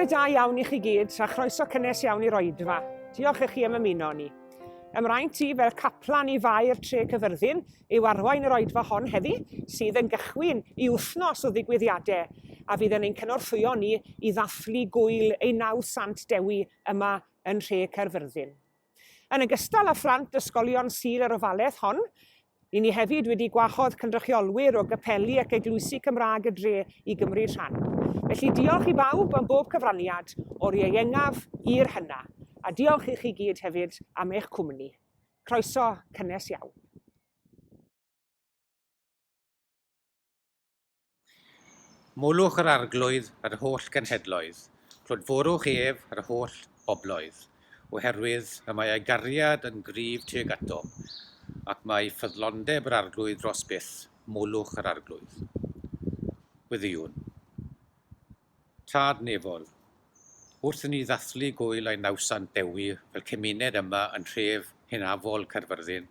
Bore da iawn i chi gyd, a chroeso cynnes iawn i'r oedfa. Diolch i chi am ymuno ni. Ymraint i fel caplan i faer Tre Cyfyrddin yw arwain yr oedfa hon heddi, sydd yn gychwyn i wythnos o ddigwyddiadau a fydd yn ein cynorthwyo ni i ddathlu gŵyl ein nawdd Sant Dewi yma yn Nhre Caerfyrddin. Yn ogystal â phlant ysgolion Sul yr ofalaeth hon, i ni hefyd wedi gwahodd cynrychiolwyr o gapeli ac eglwysi Cymraeg y dre i gymryd rhan. Felly diolch i bawb am bob cyfraniad, o'r ieuengaf i'r hyna. A diolch i chi gyd hefyd am eich cwmni. Croeso cynnes iawn. Molwch yr Arglwydd, yr holl genhedloedd, clodforwch ef, yr holl bobloedd, oherwydd y mae ei gariad yn gryf tuag atom, ac mae ffyddlondeb yr Arglwydd dros byth, molwch yr Arglwydd. Gweddïwn. Tad nefol, wrth i ni ddathlu gŵyl ein nawddsant Dewi fel cymuned yma yn nhref hynafol Caerfyrddin,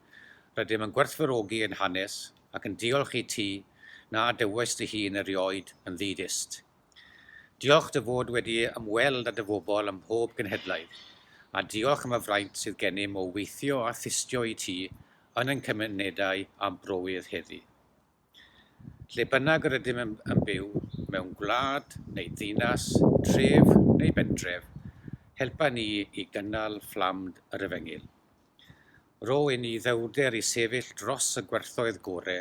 rydym yn gwerthfawrogi ein hanes ac yn diolch i ti na adewais dy hun erioed yn ddi-dyst. Diolch dy fod wedi ymweld â dy fobl ym mhob genhedlaeth, a diolch am y fraint sydd gennym o weithio a thystio i ti yn ein cymunedau a'n browydd heddi. Lle bynnag yr ydym yn, yn byw, mewn gwlad neu ddinas, tref neu bentref, helpa ni i gynnal fflam yr efengyl. Rho i ni ddewrder i sefyll dros y gwerthoedd gore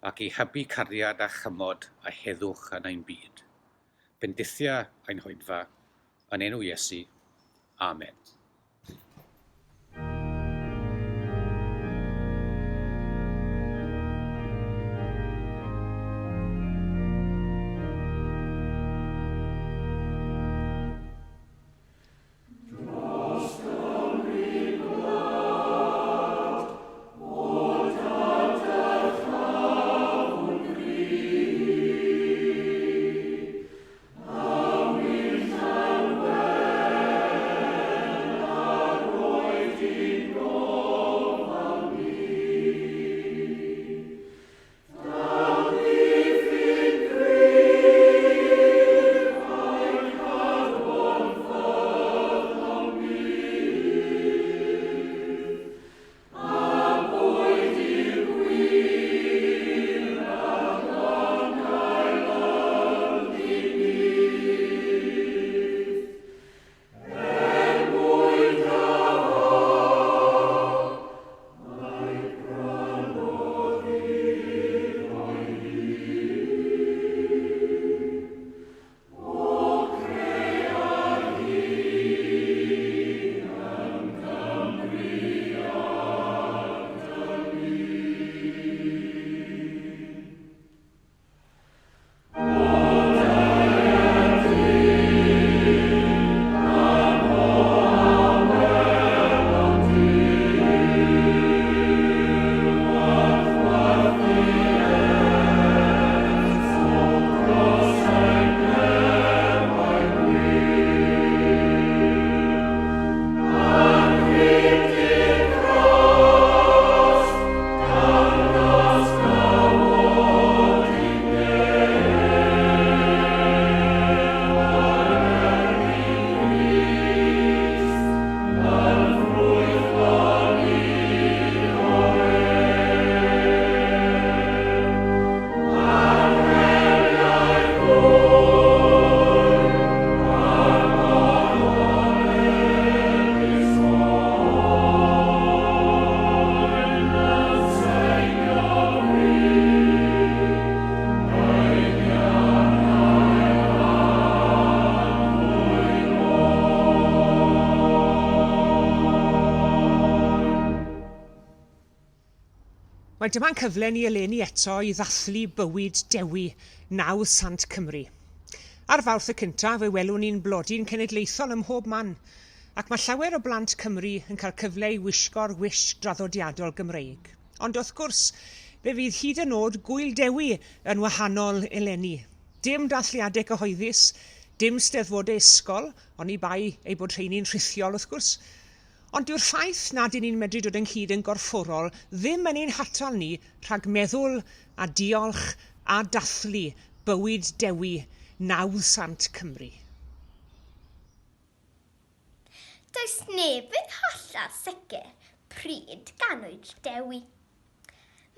ac i hybu cariad a chymod a heddwch yn ein byd. Bendithia ein hoedfa, yn enw Iesu. Amen. Wel, dyma'n cyfle ni eleni eto i ddathlu bywyd Dewi, nawdd Sant Cymru. Ar Fawrth y cyntaf, fe welwn ni'n blodyn cenedlaethol ym mhob man, ac mae llawer o blant Cymru yn cael cyfle i wisgo'r wisg draddodiadol Gymreig. Ond wrth gwrs, fe fydd hyd yn oed Gŵyl Dewi yn wahanol eleni. Dim dathliadau cyhoeddus, dim steddfodau ysgol, oni bai eu bod rheini'n rhithiol wrth gwrs. Ond dyw'r ffaith nad y'n ni'n medru dod ynghyd yn gorfforol ddim yn ein hatal ni rhag meddwl a diolch a dathlu bywyd Dewi, nawdd sant Cymru. Does neb yn hollol sicr pryd ganwyd Dewi.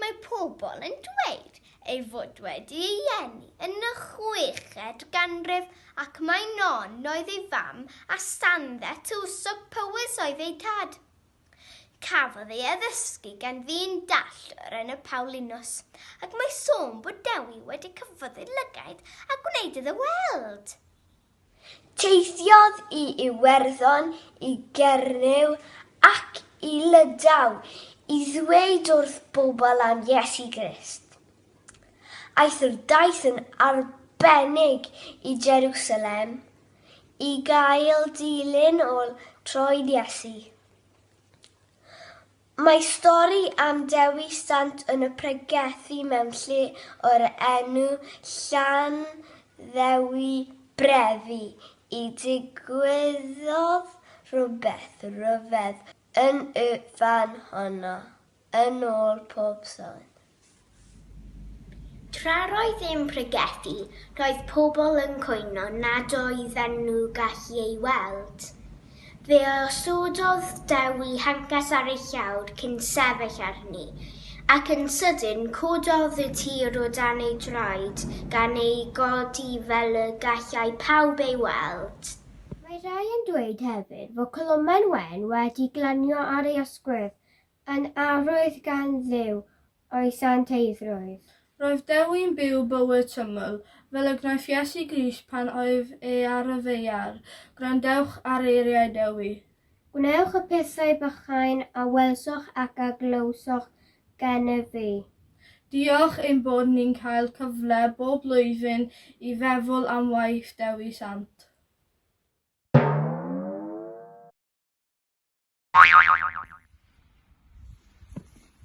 Mae pobl yn dweud ei fod wedi ei eni yn y chweched ganrif ac mai Non oedd ei fam a Sandde Tywysog Powys oedd ei tad. Cafodd ei addysgu gan ddyn dall o'r enw Paulinus ac mae sôn bod Dewi wedi cyffwrdd ei lygaid a gwneud iddo weld. Teithiodd i Iwerddon, i Gernyw ac i Lydaw i ddweud wrth bobl am Iesu Grist. Aeth yr daith yn arbennig i Jerusalem i gael dilyn ôl troed Iesu. Mae stori am Dewi Sant yn y pregethu mewn lle o'r enw Llan Ddewi Brefi i digwyddodd rhywbeth rhyfedd yn y fan honno, yn ôl pob sôn. Tra roedd e'n pregethu, roedd pobl yn cwyno nad oedden nhw gallu ei weld. Fe osododd Dewi hancas ar ei llawr cyn sefyll arni, ac yn sydyn cododd y tir o dan ei draed gan ei godi fel y gallai pawb ei weld. Mae rhai yn dweud hefyd fod colomen wen wedi glanio ar ei ysgwydd Yn arwydd gan Dduw o'i santeiddrwydd. Roedd Dewi'n byw bywyd syml, fel y gwnaeth Iesu Grist pan oedd e ar y ddaear. Gwrandewch ar eiriau Dewi. Gwnewch y pethau bychain a welsoch ac a glywsoch gennyf fi. Diolch ein bod ni'n cael cyfle bob blwyddyn i feddwl am waith Dewi Sant.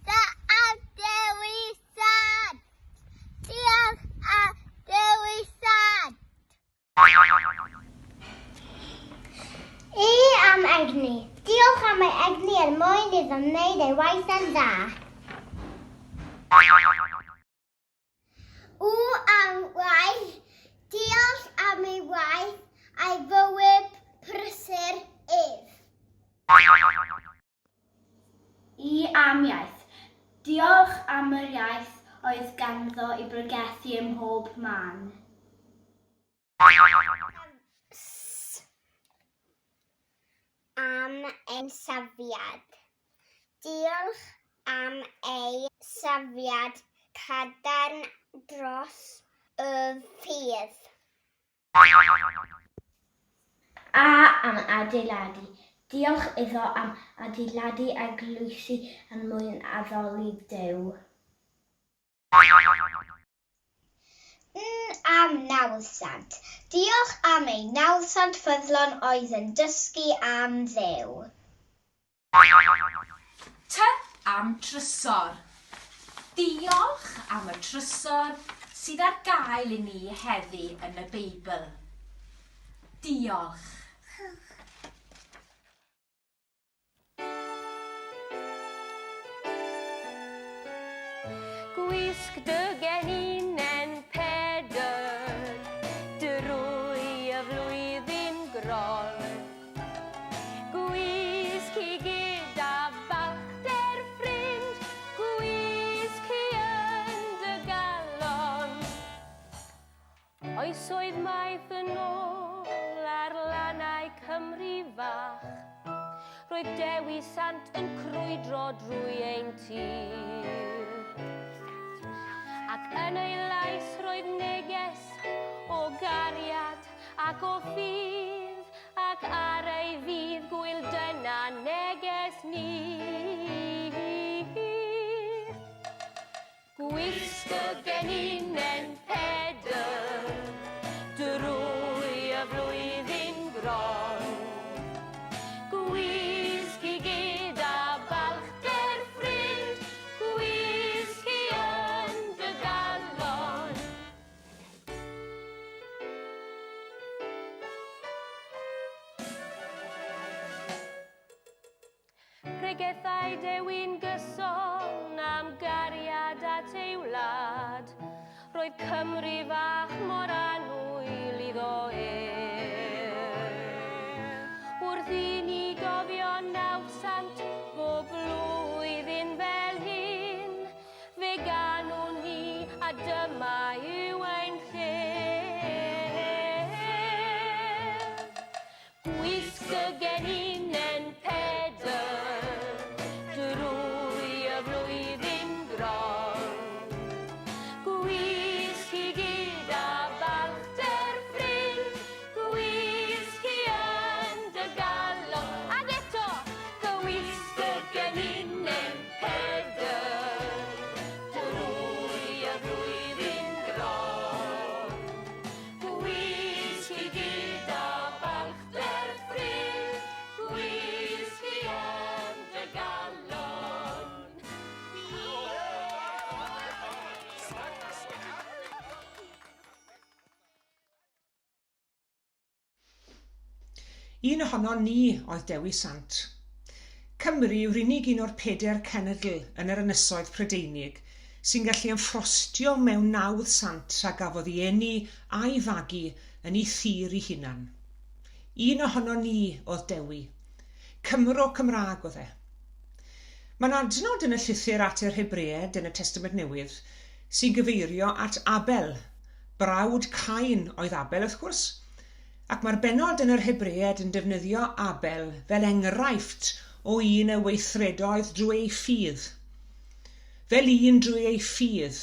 Da am Dewi Sant! Diolch am Dewi Sant! E am egni. Diolch am ei egni er mwyn iddo wneud ei waith yn dda. U am waith. Diolch am ei waith a'i fywyd prysur ef. I am iaith. Diolch am yr iaith oedd ganddo i bregethu ym mhob man. S am ein safiad. Diolch am ei safiad cadarn dros y ffydd. A am adeiladu. Diolch iddo am adeiladu eglwysi er mwyn addoli Duw. N am nawddsant. Diolch am ei nawddsant ffyddlon oedd yn dysgu am Dduw. T am trysor. Diolch am y trysor sydd ar gael i ni heddi yn y Beibl. Diolch. Gwisg dy geninen Pedr drwy y flwyddyn gron. Gwisg hi gyda balchder ffrind, gwisg hi yn dy galon. Oesoedd maith yn ôl ar lannau Cymru fach, roedd Dewi Sant yn crwydro drwy ein tir. Ac yn ei lais roedd neges o gariad ac o ffydd, ac ar ei ddydd gwyl dyna neges ni. Gwisg y geninen Pedr drwy y flwyddyn gron. Gwisg hi gyda balchder ffrind, gwisg hi yn dy galon. Pregethai Dewi'n gyson am gariad at ei wlad. Roedd Cymru fach mor annwyl iddo ef. Wrth i ni Sant, bob blwyddyn fel hyn, fe ganwn ni a dyma yw ein lle. Gwisg y geninen Pedr drwy y flwyddyn gron. Gwisg hi gyda balchder ffrind, gwisg hi yn dy galon. Ag eto, gwisg y geninen Pedr drwy y flwyddyn gron. Gwisg hi gyda balchder ffrind, gwisg hi yn dy galon. Un ohonon ni oedd Dewi Sant. Cymru yw'r unig un o'r pedair cenedl yn yr Ynysoedd Prydeinig sy'n gallu ymffrostio mewn nawdd sant a gafodd ei eni a'i fagu yn ei thir ei hunan. Un ohonon ni oedd Dewi. Cymro Cymraeg oedd e. Mae'n adnod yn y llythyr at yr Hebreaid yn y Testament Newydd sy'n gyfeirio at Abel. Brawd Cain oedd Abel, wrth gwrs, ac mae'r bennod yn yr Hebreaid yn defnyddio Abel fel enghraifft o un y weithredoedd drwy ei ffydd. Fel un drwy ei ffydd,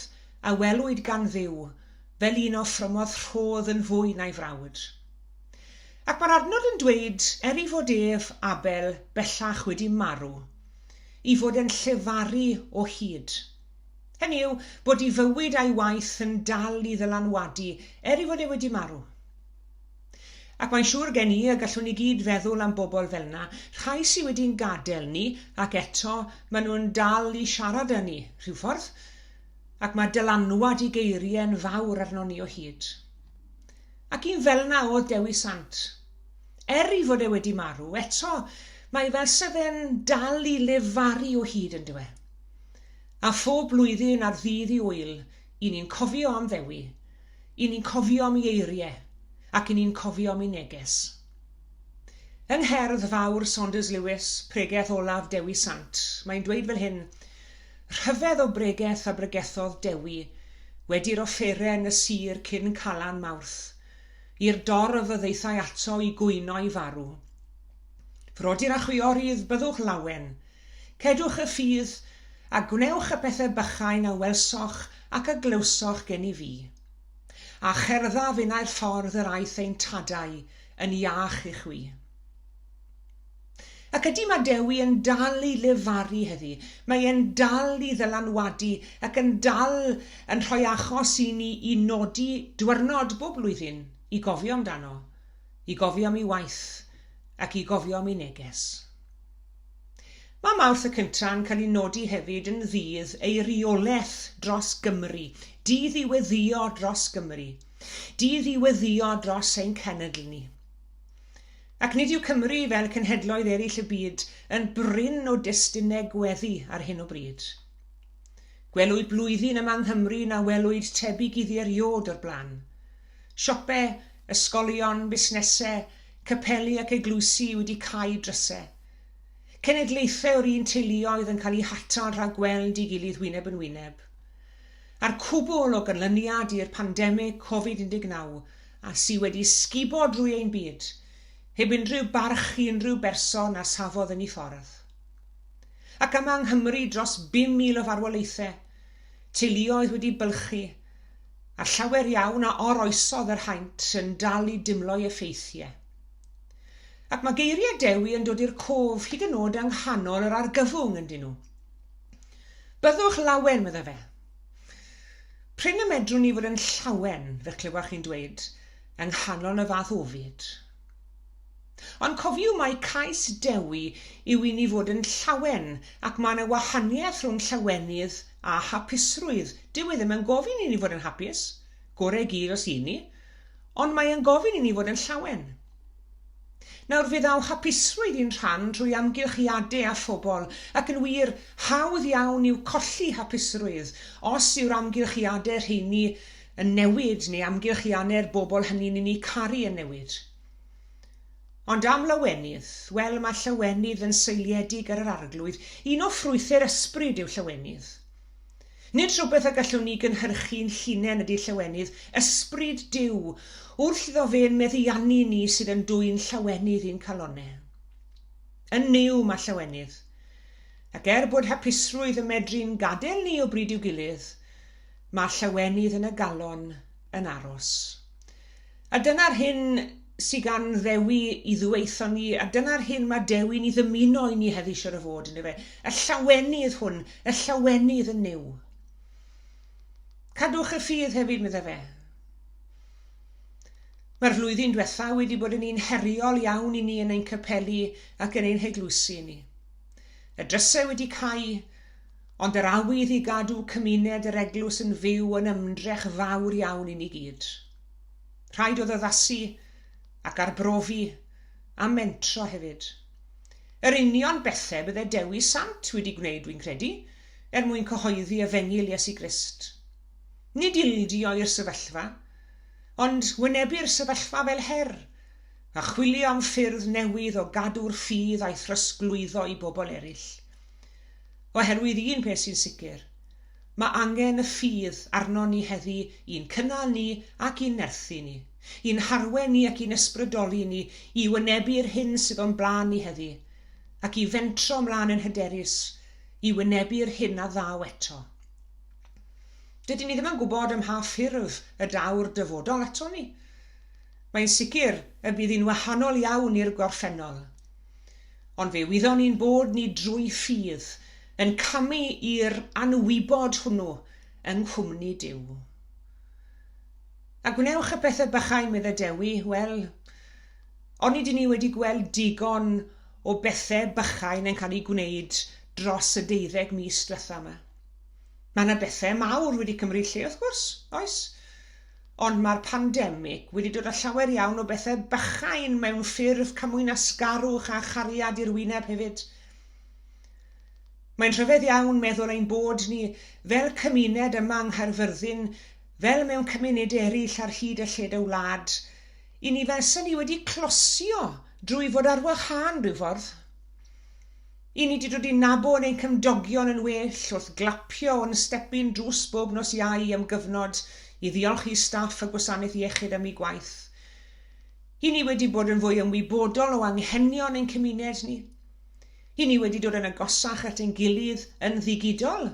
a welwyd gan Dduw, fel un offrymodd rhodd yn fwy na'i frawd. Ac mae'r adnod yn dweud, er ei fod ef, Abel, bellach wedi marw, i fod e'n llefaru o hyd. Hynny yw, bod ei fywyd a'i waith yn dal i ddylanwadu, er ei fod e wedi marw. Ac mae'n siŵr gen i y gallwn ni gyd feddwl am bobl fel 'na, rhai sy wedi'n gadael ni ac eto maen nhw'n dal i siarad â ni, rhyw ffordd, ac mae dylanwad eu geiriau'n fawr arnon ni o hyd. Ac un fel 'na oedd Dewi Sant. Er ei fod e wedi marw, eto mae fel 'sa fe'n dal i lefaru o hyd yn dyw e? A phob blwyddyn ar ddydd i ŵyl, 'y ni'n cofio am Ddewi, 'Y ni'n cofio am ei eiriau, ac 'y ni'n cofio am ei neges. Yng ngherdd fawr Saunders Lewis, Pregeth Olaf Dewi Sant, mae'n dweud fel hyn, Rhyfedd o bregeth a bregethodd Dewi wedi'r offeren y sir cyn Calan Mawrth, i'r dorf a ddaethai ato i gwyno ei farw. Frodyr a chwiorydd, byddwch lawen. Cedwch y ffydd, a gwnewch y pethau bychain a welsoch ac a glywsoch gen i fi. A cherddaf innau'r ffordd yr aeth ein tadau yn iach i chwi. Ac ydy mae Dewi yn dal i lefaru heddi, mae e'n dal i ddylanwadu ac yn dal yn rhoi achos i ni i nodi dwyrnod bob blwyddyn i gofio amdano, i gofio am ei waith ac i gofio am ei neges. Mae Mawrth y Cynta'n cael ei nodi hefyd yn ddydd eiriolaeth dros Gymru, dydd i weddïo dros Gymru, dydd i weddïo dros ein cenedl ni. Ac nid yw Cymru, fel cenhedloedd eraill y byd, yn brin o destunau gweddi ar hyn o bryd. Gwelwyd blwyddyn yma yng Nghymru na welwyd tebyg iddi erioed o'r blaen. Siope, ysgolion, busnesau, capeli ac eglwysi wedi cau drysau. Cenedlaethau o'r un teuluoedd yn cael eu hatal rhag gweld ei gilydd wyneb yn wyneb. A'r cwbl o ganlyniad i'r pandemig Covid 19 a sy wedi sgubo drwy ein byd, heb unrhyw barch i unrhyw berson a safodd yn ei ffordd. Ac yma yng Nghymru dros 5,000 o farwolaethau, teuluoedd wedi bylchu, a llawer iawn a oroesodd yr haint yn dal i dimlo'i effeithiau. Ac mae geiriau Dewi yn dod i'r cof hyd yn oed yng nghanol yr argyfwng, yndyn nhw. Byddwch lawen, medda fe. Prin y medrwn ni fod yn llawen, fe'ch clywach chi'n dweud, yng nghanol y fath ofid. Ond cofiw mai cais Dewi yw i ni fod yn llawen, ac mae yna wahaniaeth rhwng llawenydd a hapusrwydd. Dyw e ddim yn gofyn i ni fod yn hapus, gore gyd os y'n ni, Ond mae e'n gofyn i ni fod yn llawen. Nawr, fe ddaw hapusrwydd i'n rhan trwy amgylchiade a phobl, ac yn wir, hawdd iawn yw colli hapusrwydd os yw'r amgylchiade rheini yn newid neu amgylchiane'r bobl hynny ni'n eu caru yn newid. Ond am lawenydd, wel mae llawenydd yn seiliedig ar yr Arglwydd, un o ffrwythau'r ysbryd yw llawenydd. Nid rhywbeth y gallwn ni gynhyrchu'n hunain ydy llawenydd, ysbryd Duw, wrth iddo fe'n meddiannu ni sydd yn dwyn llawenydd i'n calonnau. Yn Nuw mae llawenydd. Ac er bod hapusrwydd yn medru'n gadael ni o bryd i'w gilydd, mae llawenydd yn y galon yn aros. A dyna'r hyn sy gan Ddewi i ddweutho ni, a dyna'r hyn mae Dewi'n i ddymuno i ni heddi siwr o fod, yndyfe? Y llawenydd hwn, y llawenydd yn Nuw. Cadwch y ffydd hefyd, meddai fe. Mae'r flwyddyn diwetha wedi bod yn un heriol iawn i ni yn ein capeli ac yn ein heglwysi ni. Y drysau wedi cau, ond yr awydd i gadw cymuned yr eglwys yn fyw yn ymdrech fawr iawn i ni gyd. Rhaid oedd addasu ac arbrofi a mentro hefyd. Yr union bethau bydde Dewi Sant wedi gwneud, dwi'n credu, er mwyn cyhoeddi efengyl Iesu Grist. Nid ildio i'r sefyllfa, ond wynebu'r sefyllfa fel her, a chwilio am ffyrdd newydd o gadw'r ffydd a'i throsglwyddo i bobl eraill. Oherwydd un peth sy'n sicr, mae angen y ffydd arnon ni heddi i'n cynnal ni ac i'n nerthu ni, i'n harwen ni ac i'n ysbrydoli ni i wynebu'r hyn sydd o'n blaen ni heddi, ac i fentro mlaen yn hyderus i wynebu'r hyn a ddaw eto. Dydyn ni ddim yn gwybod ym mha ffurf y daw'r dyfodol aton ni. Mae'n sicr y bydd hi'n wahanol iawn i'r gorffennol. Ond fe wyddon ni'n bod ni drwy ffydd yn camu i'r anwybod hwnnw yng nghwmni Duw. A gwnewch y pethau bychain, meddai Dewi, wel, onid i ni wedi gweld digon o bethau bychain yn cael eu gwneud dros y deuddeg mis diwetha yma? Mae yna bethau mawr wedi cymryd lle, wrth gwrs, oes? Ond mae'r pandemig wedi dod â llawer iawn o bethau bychain mewn ffurf cymwynasgarwch a chariad i'r wyneb hefyd. Mae'n rhyfedd iawn meddwl ein bod ni, fel cymuned yma yng Nghaerfyrddin, fel mewn cymunedau eraill ar hyd a lled y wlad, i ni fel 'sa ni wedi closio drwy fod ar wahân rhyw ffordd. I ni 'di dod i nabod ein cymdogion yn well wrth glapio o'n stepin drws bob nos Iau am gyfnod i ddiolch i staff y Gwasanaeth Iechyd am eu gwaith. I ni wedi bod yn fwy ymwybodol o anghenion ein cymuned ni. I ni wedi dod yn agosach at ein gilydd yn ddigidol,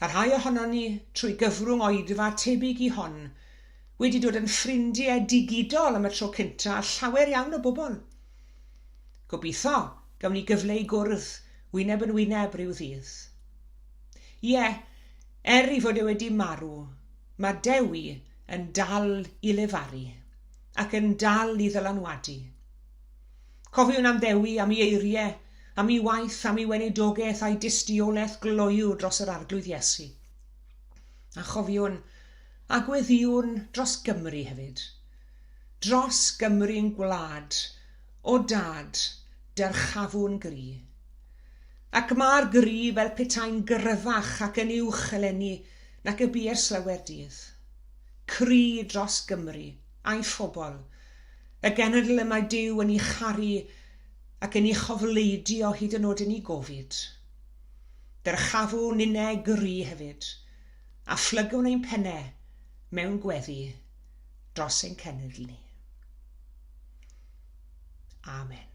a rhai ohonon ni, trwy gyfrwng oedfa tebyg i hon, wedi dod yn ffrindiau digidol am y tro cynta' â llawer iawn o bobl. Gobeithio gawn ni gyfle i gwrdd wyneb yn wyneb ryw ddydd. Ie, er i fod e wedi marw, mae Dewi yn dal i lefaru, ac yn dal i ddylanwadu. Cofiwn am Ddewi, am ei eiriau, am ei waith, am ei weinidogaeth a'i dystiolaeth gloyw dros yr Arglwydd Iesu. A chofiwn, a gweddïwn dros Gymru hefyd. Dros Gymru'n gwlad, O Dad, dyrchafwn gri. Ac mae'r gri fel petai'n gryfach ac yn uwch eleni nac y bu ers lawer dydd. Cri dros Gymru, a'i phobl, y genedl y mae Duw yn ei charu ac yn ei chofleidio hyd yn oed yn ei gofid. Dyrchafwn ninne gri hefyd, a phlygwn ein pennau mewn gweddi dros ein cenedl ni. Amen.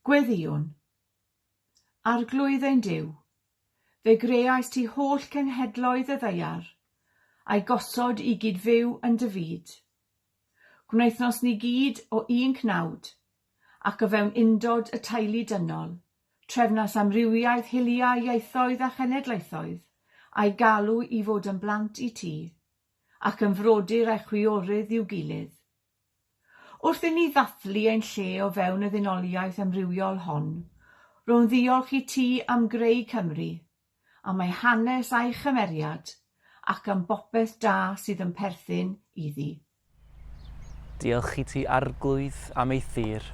Gweddïwn. Arglwydd ein Duw, fe greaist ti holl cenhedloedd y ddaear, a'i gosod i gyd-fyw yn dy fyd. Gwnaethnos ni gyd o un cnawd, ac o fewn undod y teulu dynol, trefnas amrywiaeth hiliau, ieithoedd a chenedlaethoedd, a'i galw i fod yn blant i ti, ac yn frodyr a'i chwiorydd i'w gilydd. Wrth i ni ddathlu ein lle o fewn y ddynoliaeth amrywiol hon, rhown ddiolch i ti am greu Cymru, am ei hanes a'i chymeriad, ac am bopeth da sydd yn perthyn iddi. Diolch i ti Arglwydd am ei thir,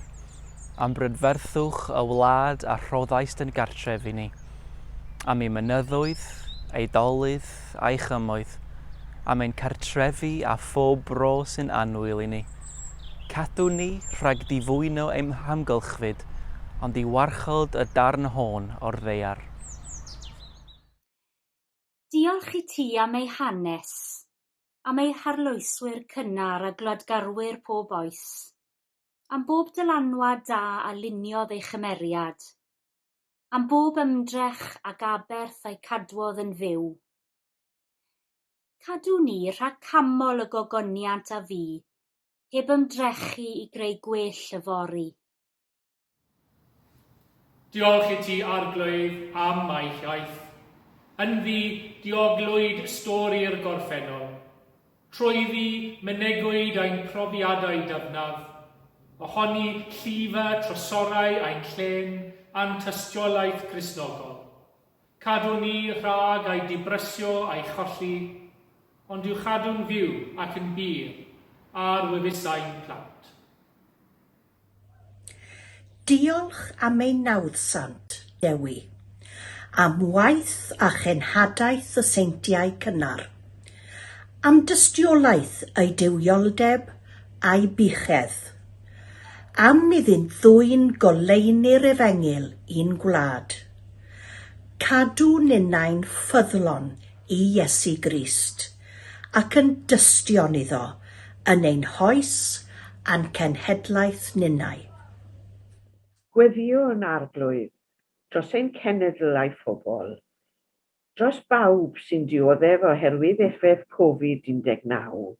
am brydferthwch y wlad a rhoddaist yn gartref i ni, am ei mynyddoedd, ei dolydd a'i chymoedd, am ein cartrefi a phob bro sy'n annwyl i ni. Cadw ni rhag difwyno ein hamgylchfyd, ond i warchod y darn hon o'r ddaear. Diolch i ti am ei hanes, am ei harloeswyr cynnar a gwladgarwyr pob oes, am bob dylanwad da a luniodd ei chymeriad, am bob ymdrech ac aberth a'i cadwodd yn fyw. Cadw ni rhag canmol y gogoniant a fu, heb ymdrechu i greu gwell yfory. Diolch i ti, Arglwydd, am ei hiaith. Ynddi, dioglwyd stori'r gorffennol. Trwyddi, mynegwyd ein profiadau dyfnaf. Ohoni llifa trysorau ein llên a'n tystiolaeth Gristnogol. Cadw ni rhag ei dibrysio a'i cholli, ond i'w chadw'n fyw ac yn bur ar wefusau'n plant. Diolch am ein nawddsant, Dewi, am waith a chenhadaeth y seintiau cynnar, am dystiolaeth eu duwioldeb a'u buchedd, am iddynt ddwyn goleuni'r Efengyl i'n gwlad. Cadw ninnau'n ffyddlon i Iesu Grist, ac yn dystion iddo yn ein hoes a'n cenhedlaeth ninnau. Gweddïwn, Arglwydd, dros ein cenedl a'i phobl, dros bawb sy'n dioddef oherwydd effaith Covid 19,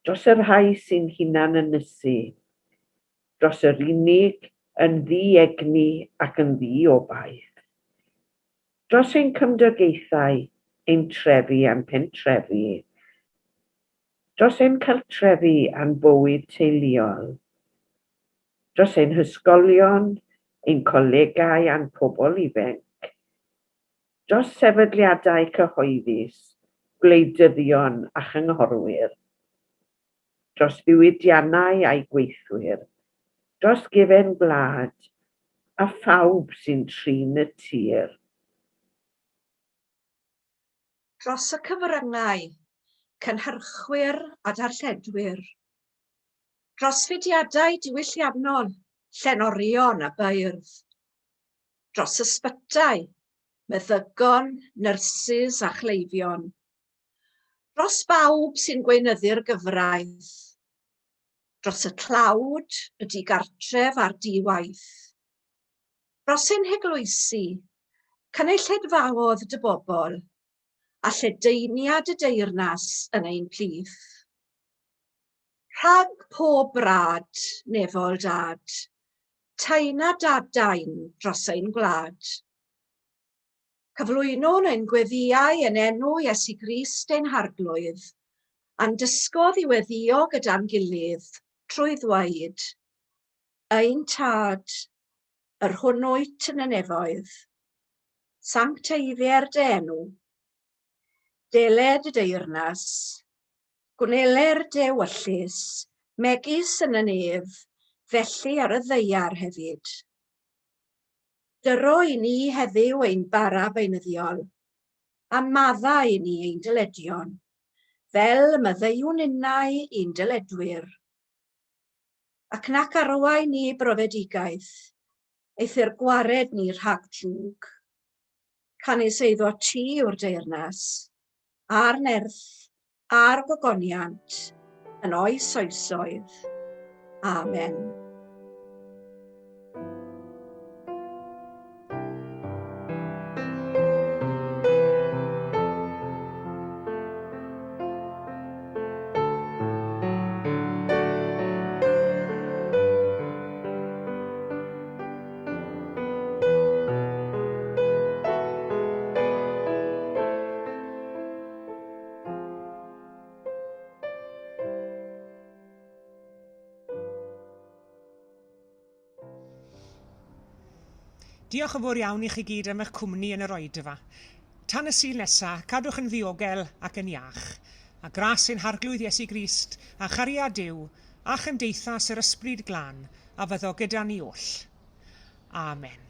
dros y rhai sy'n hunan ynysu, dros yr unig, yn ddi-egni ac yn ddi-obaith, dros ein cymdogaethau, ein trefi a'n pentrefi, dros ein cartrefi a'n bywyd teuluol, dros ein hysgolion, ein colegau a'n pobl ifanc, dros sefydliadau cyhoeddus, gwleidyddion a chynghorwyr, dros ddiwydiannau a'u gweithwyr, dros gefen gwlad a phawb sy'n trin y tir. Dros y cyfryngau, cynhyrchwyr a darlledwyr. Dros fudiadau diwylliannol, llenorion a beirdd. Dros ysbytai, meddygon, nyrsys a chleifion. Dros bawb sy'n gweinyddu'r gyfraith. Dros y tlawd, y digartref a'r di-waith. Dros ein heglwysi, cynulleidfaodd dy bobl, a lledaeniad y deyrnas yn ein plith. Rhag pob brad, nefol dad, taena dadain dros ein gwlad. Cyflwynwn ein gweddïau yn enw Iesu Grist ein Harglwydd, a'n dysgodd i weddïo gyda'n gilydd trwy ddweud, Ein Tad, yr hwn wyt yn y nefoedd, sancteiddier dy enw. Deled y deyrnas, gwneler dy ewyllys, megis yn y nef, felly ar y ddaear hefyd. Dyro i ni heddiw ein bara beunyddiol, a maddau i ni ein dyledion, fel y maddeuwn ninnau i'n dyledwyr. Ac nac arwain ni i brofedigaeth, eithr gwared ni rhag drwg. Canys eiddo ti yw'r deyrnas, a'r nerth, a'r gogoniant, yn oes oesoedd. Amen. Diolch yn fawr iawn i chi gyd am eich cwmni yn yr oedfa. Tan y Sul nesa, cadwch yn ddiogel ac yn iach. A gras ein Harglwydd Iesu Grist, a chariad Duw, a chymdeithas yr Ysbryd Glân, a fyddo gyda ni oll. Amen.